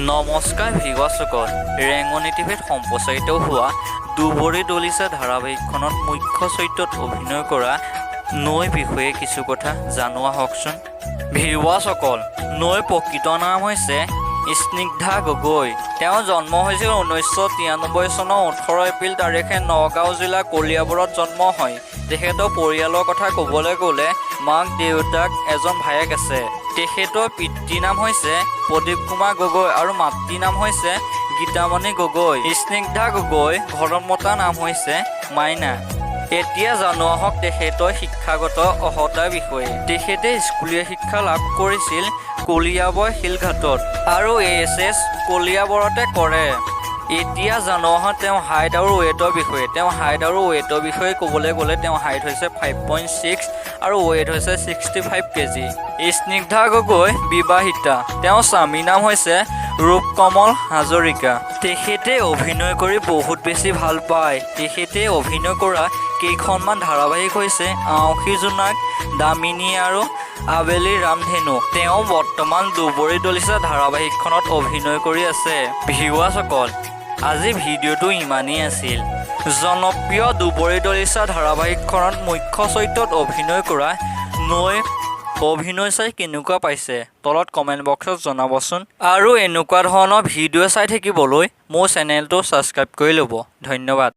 নমস্কাৰ ভিউৱাৰ্ছসকল, ৰেঙনি টিভিত সম্প্ৰচাৰিত হোৱা দুবৰি দলিচা ধাৰাবাহিকখনত মুখ্য চৰিত্ৰত অভিনয় কৰা নৈৰ বিষয়ে কিছু কথা জানো আহকচোন। ভিউৱাৰ্ছসকল, নৈৰ প্ৰকৃত নাম হৈছে স্নিগ্ধা গগৈ। তেওঁৰ জন্ম হৈছিল 1993 চনৰ 18 এপ্ৰিল তাৰিখে নগাঁও জিলাৰ কলিয়াবৰত জন্ম হয়। তেখেতৰ পৰিয়ালৰ কথা ক'বলৈ গ'লে মাক, দেউতাক, এজন ভায়েক আছে। তেখেতৰ পিতৃৰ নাম হৈছে প্ৰদীপ কুমাৰ গগৈ আৰু মাতৃৰ নাম হৈছে গীতামণি গগৈ। স্নিগ্ধা গগৈ ঘৰত মতা নাম হৈছে মাইনা। এতিয়া জানো আহক তেখেতৰ শিক্ষাগত অৰ্হতাৰ বিষয়ে। তেখেতে স্কুলীয়া শিক্ষা লাভ কৰিছিল কলিয়াবৰ শিলঘাটত আৰু এইচ এছ কলিয়াবৰতে কৰে। এতিয়া জানো আহক তেওঁ হাইট আৰু ৱেইটৰ বিষয়ে। তেওঁ হাইট আৰু ৱেইটৰ বিষয়ে ক'বলৈ গ'লে তেওঁ হাইট হৈছে 5.6 আৰু ৱেইট হৈছে 65 কেজি। স্নিগ্ধা গগৈ বিবাহিতা। তেওঁৰ স্বামীৰ নাম হৈছে ৰূপকমল হাজৰিকা। তেখেতে অভিনয় কৰি বহুত বেছি ভাল পায়। তেখেতে অভিনয় কৰা কেইখনমান ধাৰাবাহিক হৈছে আঁউসী জোনাক, দামিনী আৰু আবেলি ৰামধেনু। তেওঁ বৰ্তমান দুবৰি দলিচা ধাৰাবাহিকখনত অভিনয় কৰি আছে। ভিউৱাৰ্ছসকল, আজি ভিডিঅ'টো ইমানেই আছিল। জনপ্ৰিয় দুবৰি দলিচা ধাৰাবাহিকখনত মুখ্য চৰিত্ৰত অভিনয় কৰা নৈ অভিনয় চাই কেনেকুৱা পাইছে, তলত কমেণ্ট বক্সত জনাবচোন। আৰু এনেকুৱা ধৰণৰ ভিডিঅ' চাই থাকিবলৈ মোৰ চেনেলটো ছাবস্ক্ৰাইব কৰি ল'ব। ধন্যবাদ।